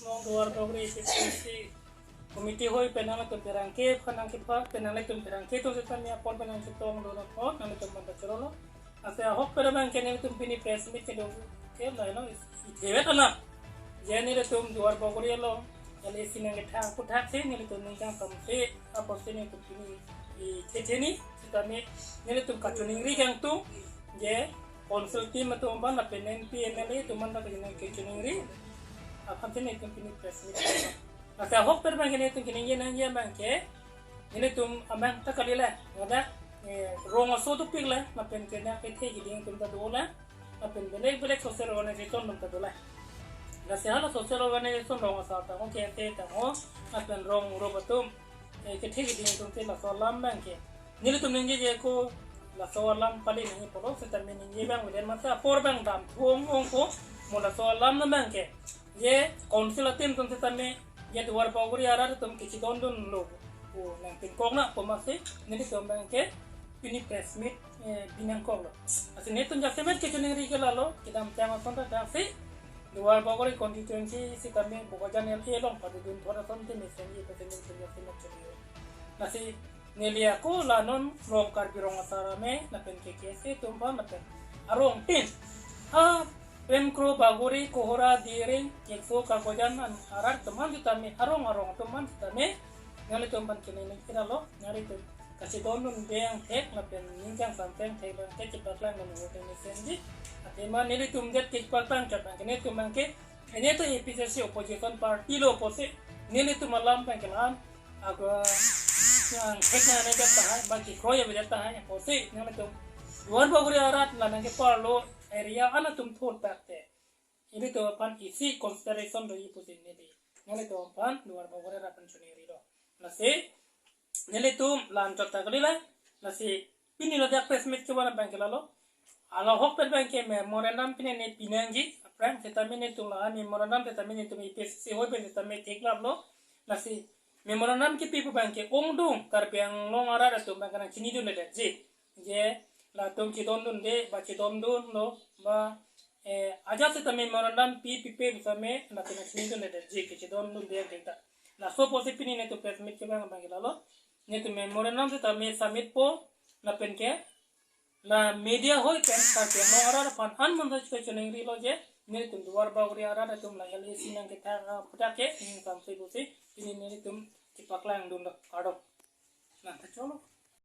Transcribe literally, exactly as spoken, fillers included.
Mong Duar Bagori A P H L C committee hoi pen nanglitum pherangke, phan nangkephak pen nanglitum pherangke atum sitame apor pen nangchetong do apot nanglitum aphan ta chorolo. Lasi ahok pen abang ke nelitum pini press meet kedo ke lahelo, ithevet alam. Je nelitum Duar Bagori along L A C nangkethang aputhaksi nelitum ning kangsam si apotsi nelitum pini i thetheni sitame nelitum kachiningri kangtung je council team atum aphan lapen M P M L A atum aphan ta kachiningri aphan si nelitum pini press meet. Lasi ahok pen abang ke nelitum keningje nangji abang ke nelitum abang ta kali le, ada, eh, rong aso dopik le, lapen ke na kethe keding atum ta do le, lapen belek belek social organization atum ta do le. Lasi hala social organization rong asar tangho, kethe tangho, lapen rong rup atum, eh, kethe keding atum te laso alam abang ke nelitum ningjeje ko laso alam pali nangji pulo sitame ningje abang velen masa apor abang damthu ong ong ko mo laso alam abang ke je council a-team atum sitame je Duar Bagori arat atum kachidondunlo pu nangpinkok nang pu masi nelitum abang ke pini press meet, eh, binangkoklo. Lasi nelitum jasemet kachiningri ke lahelo, kedamtang ason ta daksi Duar Bagori constituency sitame Bokajan L A along padodun thot ason te mesenji pu nelitum jasemet chiningri. Lasi neli ako la non rong Karbi Rong Asar Amei lapen K K S A atum aphan lapen arong tin ha Pemkro, Bagori, Kohora, Diring, Kekso, Kakojan an arat atum an sitame, arong arong atum an sitame nanglitum aphan keningje lahelo, nanglitum kachidondunde angthek lapen ning kangsam angthek abang ke chepaklangdun vote mesenji. Athema nelitum det kepaklang chot abang ke nelitum abang ke, nelitum A P H L C opposition party lo pusi nelitum alam abang ke la-an ago angthek nangnedet tahai, baki kroya avedet tahai pusi nanglitum Duar Bagori arat la nangkeparlo area an atum thurtak te ilitum aphan isi consideration doji pusi neli nanglitum aphan Duar Bagori arat aphan chiningrilo. Lasi nelitum la-an chot ta kali le. Lasi pini ladak press meet kevan abang ke lahelo. Hala ahok pen abang ke memorandum pine ne pinangji aphrang sitame nelitum la memorandum sitame nelitum A P H L C hoi pen sitame theklaplo. Lasi memorandum kepi pu abang ke ongdung Karbi Anglong arat atum abang ke nangchinidundedetji. Je latum chidondunde ba chidondunlo ba, eh, ajat sitame memorandum pi pipe sitame latum nangchinidundedetji kachidondunde angthek ta. Laso pusi pini nelitum press meet kevan abang ke lahelo. Nelitum memorandum sitame submit po lapen ke la media hoi pen Karbi Anglong arat aphan an monta chiningrilo je nelitum Duar Bagori arat atum la L A C nangkethang aphuthak ke ning kangsam si pusi pini nelitum chepaklangdunlo, kardom. Nang ta cholo.